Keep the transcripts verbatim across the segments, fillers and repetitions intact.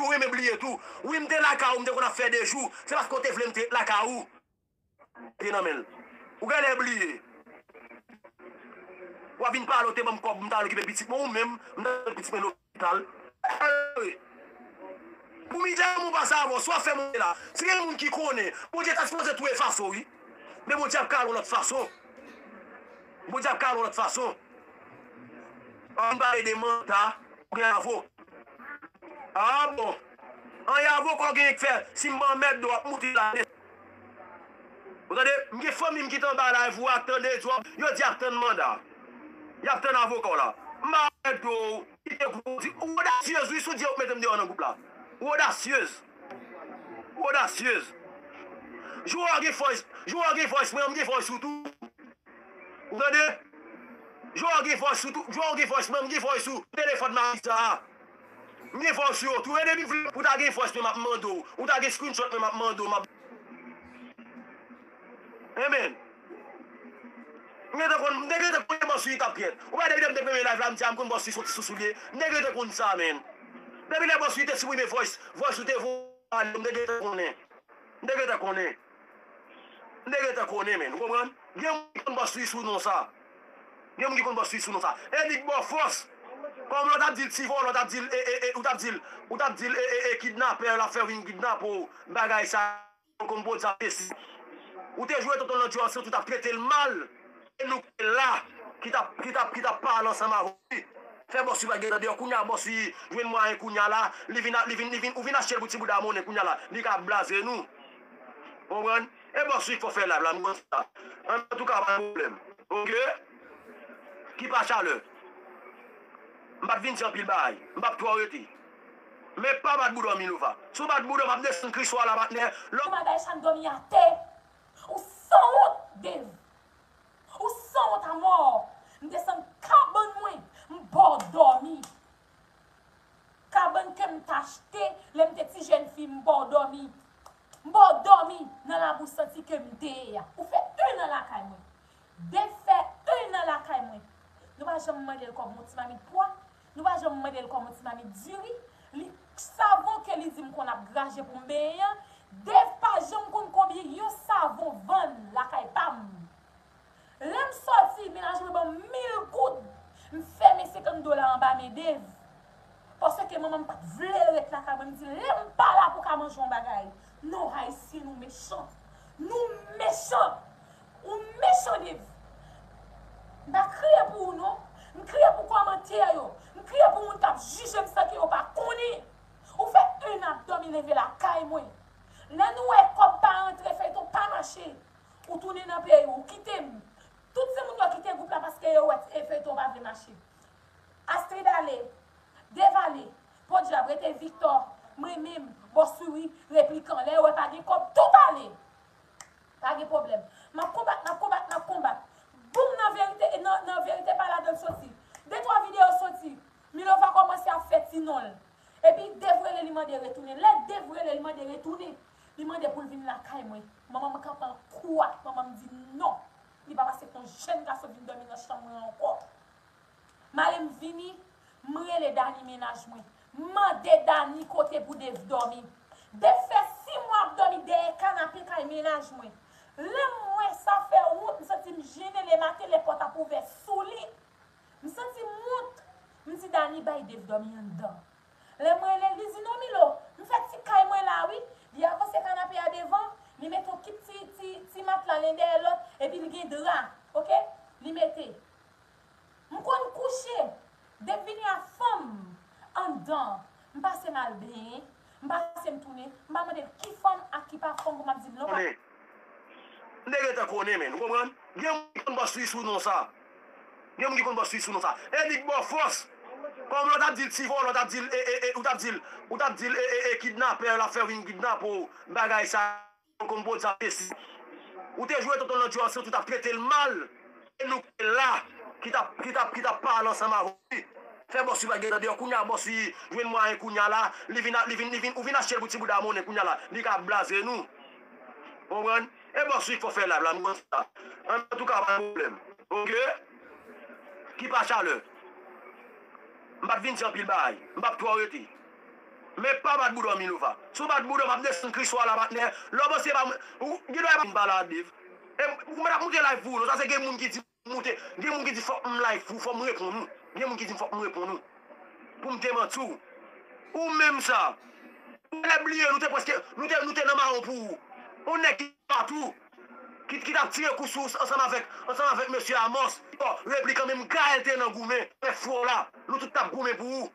ou renmen bliye tou. Wi, m te lakay ou, m te konn ap fè de jou. Se paske w te vle m te lakay ou. Te nan men l. Ou genlè bliye. W a vin pale, w te ban m kòb, m t al okipe pitit mwen, ou menm, m t al pitit mwen lopital. Pou mizè moun pase avè w, sa w ap fè mwen la. Si gen moun ki konnen, Bondye ta sipoze tou efase w, wi. Men Bondye ap kale w lòt fason. Bondye ap kale w lòt fason. Ann pale de manda, ou gen avoka. Ah bon. An, e avoka w genyen k fè, si m ban mèt do ap moute la. Ou tande? M gen fanmi m ki t anba live ou ak tande, yo di ap tann manda. Y ap tann avoka w la. M ba w mèt do, kite gwoup ou di, ou odasyez, wi, si w di yo mete m deyò nan gwoup la. Ou odasyez. Ou odasyez. Jou w gen voice, jou w gen voice mwen, m gen voice ou tou. Ou tande? Jou w gen voice ou tou, jou w gen voice mwen, m gen voice ou. Telefòn Marisa a. M gen voice ou yo tou. E depi w ta gen voice mwen, m ap mande w. Ou ta gen screenshot mwen, m ap mande w. M ap Amen. M gentan konn, m te gentan konn bòs ou ye kapyèt. Ou pa depi lè m te premye live la, m di a m konn bòs ou soti sou soulye. M te gentan konn sa, men. Depi lè bòs ou te siprime voice, voice ou te voye ale, m te gentan konnen. M te gentan konnen. M te gentan konnen, men. Ou konprann? Gen moun ki konn bòs ou sou non sa. Gen moun ki konn bòs ou sou non sa. E li k ba w fòs. Kòm lòt ap di l ti vòlò, lòt ap di l, e, e, e, ou t ap di l, ou t ap di l, e, e, e, kidnapè, l ap fè w vin kidnape w. Bagay sa. Konn pwodui sa pesi. Ou te jwe tonton nan djòs, ou t ap trete l mal. E nou ki te la, ki t ap, ki t ap, ki t ap pale ansanm avè w. Fè bòs wi pa gentan deyò. Kounya bòs wi jwenn mwayen kounya la. Li vin, li vin, li vin, ou vin achte l pou ti bouda monnen kounya la. Li ka blaze nou. Konprann? E bòs wi fò fè live la, nou konn sa. Antouka, pa gen pwoblèm. Oke? Ki pa chalè. M pa t vin di anpil bagay. M p ap twò rete. Men pa bat bouda w Milova. Si w bat bouda w, m ap desann Kriswa la, patnè. Lò. Ou bagay sa m dòmi atè. Ou sanwont, Dave. Ou sanwont amò. M desann kabann mwen. M ba w dòmi. Kabann ke m t achte lè m te ti jèn fi, m ba w dòmi. M ba w dòmi nan labou santi ke m te ye a. Ou fè en an lakay mwen. Dave fè en an lakay mwen. Nou pa janm mande l kòb yon ti mamit pwa. Nou pa janm mande l kòb yon ti mamit diri. Li savon ke li di m konn ap graje pou m benyen an. Dave pa janm konn konbyen yon savon vann lakay pa m. Lè m sòti, mennaj mwen ban m mil goud. M fèmen senkant dola anba men Dave. Paske manman m pa t vle l ret lakay mwen. M di, lè m pa la pou ka manje yon bagay. Non, Ayisyen, nou mechan. Nou mechan. Ou mechan, Dave. M pa kriye pou ou, non. M kriye pou kòmantè yo. M kriye pou moun k ap jije m san ke yo pa konnen. Ou fè en an ap dòmi leve lakay mwen. Lè nou wè kòb pa rantre, feyton pa mache. Ou tounen nan peyi w, ou kite m. Tout se moun yo kite gwoup la paske yo wè e feyton pa vle mache. Astrid ale, Dave ale, podyab rete Victor, mwen menm, Bòswiri, Replikan. Lè yo wè pa gen kòb, tout ale. Pa gen pwoblèm. M ap konbat, m ap konbat, m ap konbat. Boum, nan verite, nan, nan verite pa ladan l soti. De twa videyo soti. Milova kòmanse ap fè ti non l. Epi Dave rele li mande retounen. Lè Dave rele li mande retounen, li mande pou l vin lakay mwen. Manman m kanpe an kou ak manman m di non. Li pa pase pou yon jèn gason vin dòmi nan chanm mwen ankò. M ale m vini, m rele Dani mennaj mwen. M mande Dani kote pou Dave dòmi. Dave fè sis mwa ap dòmi dèyè kanape kay mennaj mwen. Lè m wè sa fè wont, m santi m jennen lematen lè pòt ap ouvè sou li. M santi m wont. M di Dani bay Dave dòmi anndan. Lè m rele l, li di non Milo, m fè ti kay mwen la wi. Li avanse kanape a devan, li mete yon kit ti, ti, ti matla len dèyè lòt, epi li gen dra, oke? Li mete. M konn kouche. Dave vini a fanm anndan. M pase m al benyen. M pase m tounen. M pa mande l ki fanm ak ki pa fanm pou m ap di l non pa. Konnen. M te gentan konnen, men. Ou konprann? Gen moun ki konn bòs wi sou non sa. Gen moun ki konn bòs wi sou non sa. E li k ba w fòs. Kòm lòt ap di l ti vòlò, lòt ap di l, e, e, e, ou t ap di l, ou t ap di l, e, e, e, kidnapè, l ap fè w vin kidnape w, bagay sa. Konn pwodui sa pesi. Ou te jwe tonton nan djòs, ou t ap trete l mal. E nou ki te la, ki t ap, ki t ap, ki t ap pale ansanm avè w. Fè bòs wi pa gentan deyò. Kounya bòs wi jwenn mwayen kounya la. Li vin, li vin, li vin, ou vin achte l pou ti bouda monnen kounya la. Li ka blaze nou. Konprann? E bòs wi fò fè live la, nou konn sa. Antouka, pa gen pwoblèm. Oke? Ki pa chalè. M pa t vin di anpil bagay. M p ap twò rete. Men pa bat bouda w, Milova. Si w bat bouda w, m ap desann Kriswa la, patnè. Lè w panse pa mwen, ou gen dwa pa vin pale a Dave. E ou mèt ap moute live pou ou, non. Sa se gen moun ki di moute, gen moun ki di fòk m live pou ou, fòk m reponn ou. Gen moun ki di fòk m reponn ou. Pou m demanti w. Ou menm sa. Ou te bliye, nou te prèske, nou te, nou te nan mawon pou ou. Yon nèg ki bat ou, ki, ki t ap tire kou sou ou ansanm avèk, ansanm avèk mesye Amos. Bon, replikan menm Gaël te nan goumen, fè fò la. Nou tout t ap goumen pou ou.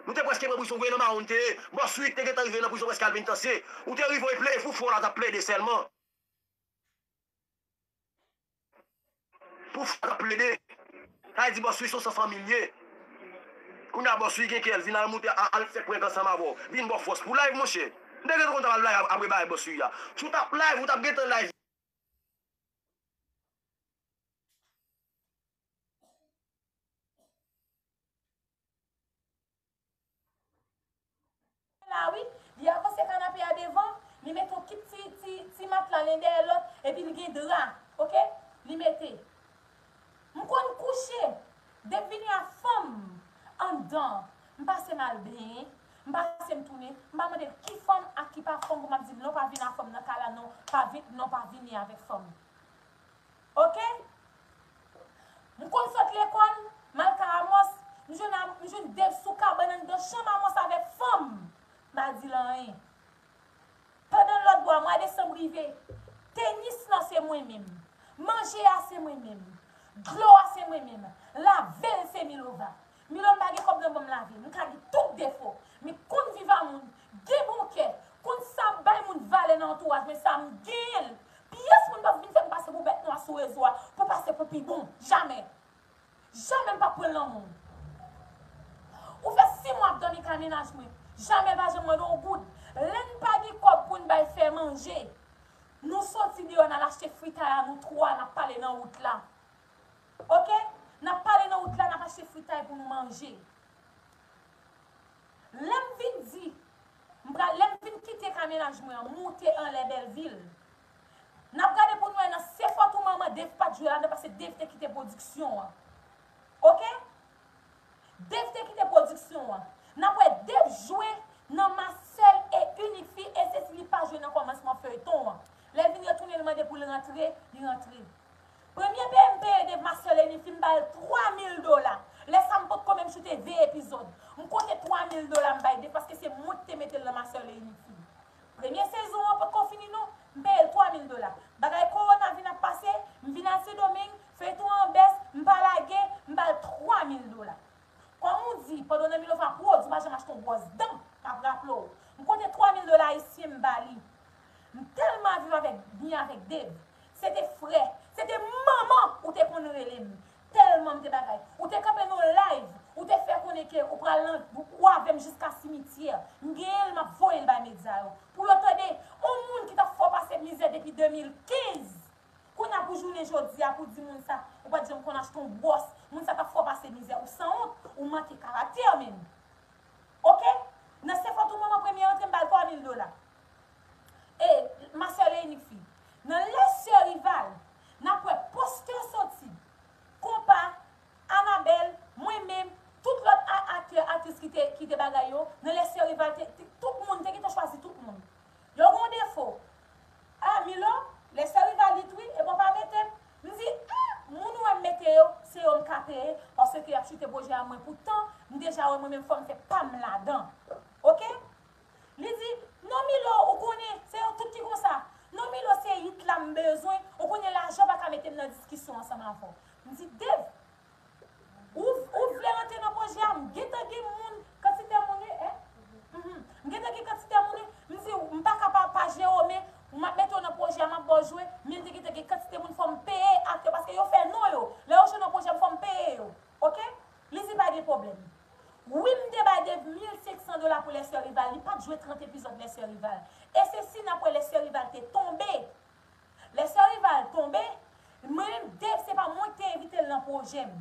Nou te prèske pran prizon, goumen nan mawon nou te ye. Bòs Wi te gentan rive nan prizon, prèske al penitansye. Ou te rive, e ple-, e pou fò la t ap plede sèlman. Pou fò la t ap plede. Sa vle di Bòs Wi se yon san fanmi l ye. Kounye a Bòs Wi gen kè l vin al moute, a-, al fè prank ansanm avè w. Vin ba w fòs pou live, monchè. M te gentan konn t ap al live apre bagay Bòs Wi a. Si w t ap live, ou t ap gentan live. La wi, li avanse kanape a devan, li mete yon kit ti, ti, ti matla len dèyè lòt, epi li gen dra, oke? Li mete. M konn kouche, depi vini a fanm anndan, m pase m al benyen, m pase m tounen, m pa mande l ki fanm ak ki pa fanm pou m ap di l non, pa vin a fanm nan kay la non, pa vin, non, pa vini avèk fanm. Oke? M konn sot lekòl, m al kay Amos, m jwenn, m jwenn Dave sou kabann anndan chanm Amos avèk fanm. M pa di l anyen. Pandan lòt bò a, mwa desanm rive, tenis lan se mwen menm. Manje a se mwen menm. Dlo a se mwen menm. Lave l se Milova. Milo m pa gen kòb nan ban m lave. M ka gen tout defo. Men konn viv a moun, gen bon kè, konn sa bay moun valè nan antouraj mwen, sa m genyen l. Pyès moun p ap vin fè m pase pou bèt nwa sou rezo a, pou pase pou pi bon. Jamè. Jamè m p ap pran l nan men w. Ou fè sis mwa ap dòmi kay mennaj mwen. Jamè l pa janm mande w goud. Lè n pa gen kòb pou n bay fè manje, nou soti deyò n al achte fritay a nou twa, n ap pale nan wout la. Oke? N ap pale nan wout la, n ap achte fritay pou nou manje. Lè m vin di, m pral, lè m vin kite kay mennaj mwen an, moute anlè Bèlvil. N ap gade pou n wè nan Se fòt ou manman Dave pa t jwe ladan paske Dave te kite pwodiksyon an. Oke? Dave te kite pwodiksyon an. N ap wè Dave jwe nan Ma Seule et Unique Fille e se si li pa jwe nan kòmansman feyton an. Lè l vin retounen, l mande pou l rantre, li rantre. Premye peye m peye Dave Ma Seule et Unique Fille, m ba l twa mil dola. Lè sa a, m potko menm choute ven epizòd. M konte twa mil dola m bay Dave paske se mwen ki te mete l nan Ma Seule et Unique Fille. Premye sezon an potko fini non, m peye l twa mil dola. Bagay kowona vin ap pase, m vin al Sendomeng, feyton an bès, m pa lage, m ba l twa mil dola. Kòm ou di, pandan w nan Milova Prod, ou pa janm achte yon bwòs dan, m ap raple w. M konte twa mil dola ayisyen m ba li. M tèlman viv avèk, byen avèk Dave. Se te frè, se te manman ou te konn rele m. Tèlman m te bagay. Ou te kanpe nan yon live, ou te fè konnen ke ou pral nan, ou avè m jiska simityè. M genyen l, m ap voye l bay medya yo. Pou yo tande, yon moun ki t ap fè w pase mizè depi de mil kenz. Kounye a pou jounen jodi a, pou di moun sa, ou pa t janm konn achte yon bwòs, moun sa t ap fè w pase mizè, ou sanwont, ou manke karaktè menm. Oke? Nan Se fòt ou manman premye rantre m ba l twa mil dola. E, Ma Seule et Unique Fille. Nan Les Sœurs Rival, n ap wè postè soti. Konpa, Anabèl, mwen menm, tout lòt a-, aktè, aktris ki te, ki te bagay yo, nan Les Sœurs Rival, te, te, tout moun, te gentan chwazi tout moun. Yo gen yon defo. A, Milo, Les Sœurs Rival li tou wi, e bon pa mete m. M di, a, moun ou wè m mete yo, se yo m ka peye, paske y ap choute pwojè a mwen. Poutan, m deja wè mwen menm fò m fè pa m ladan. Oke? Li di, non Milo, ou konnen, se yo tout ki konsa. Non Milo, se hit la m bezwen, ou konnen lajan pa ka mete m nan diskisyon ansanm avè w. M di, Dave, ou, ou vle rantre nan pwojè a, m gentan gen moun, kantite moun wi, en? Mhm. M gentan gen kantite moun wi, m di, m pa ka pa, pa jere w, men m ap mete w nan pwojè a, m ap ba w jwe, men m te gentan gen kantite moun fò m peye aktè, paske yo fè non yo. Lè yo jwe nan pwojè m, fò m peye yo. Oke? Li di pa gen pwoblèm. Wi, m te bay Dave mil senk san dola pou Les Sœurs Rival, li pa t jwe trant epizòd Les Sœurs Rival. E se si n ap wè Les Sœurs Rival te tonbe. Les Sœurs Rival tonbe, mwen menm Dave se pa mwen ki te envite l nan pwojè m.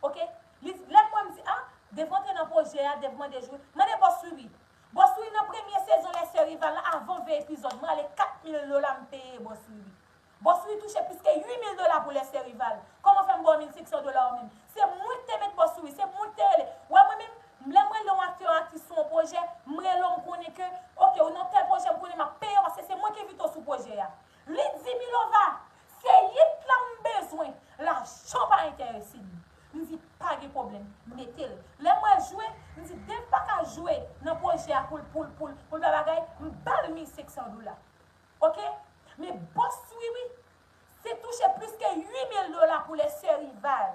Oke? Li, lè m wè m di, a, Dave antre nan pwojè a, Dave mande jwe. Mande Bòs Wi wi. Bòs Wi nan premye sezon Les Sœurs Rival la, avan ven epizòd, m rale kat mil dola m peye Bòs Wi wi. Bòs Wi touche plis ke uit mil dola pou Les Sœurs Rival. Kòman fè m ba w mil senk san dola ou menm? Se mwen ki te met Bòs Wi, se mwen ki te rele. Ou wè mwen menm, Lè m rele yon aktè, yon aktris sou yon pwojè, m rele w, m konnen ke, oke, ou nan tèl pwojè, m konnen m ap peye w paske se mwen ki envite w sou pwojè a. Li di, Milova, se hit la m bezwen, lajan pa enterese m. M di, pa gen pwoblèm, mete l. Lè m wè l jwe, m di, Dave pa ka jwe nan pwojè a pou l, pou l, pou l, pou l pa bagay, m ba l mil senk san dola. Oke? Men bòs Wiwi, se touche plis ke uit mil dola pou lè sè rival.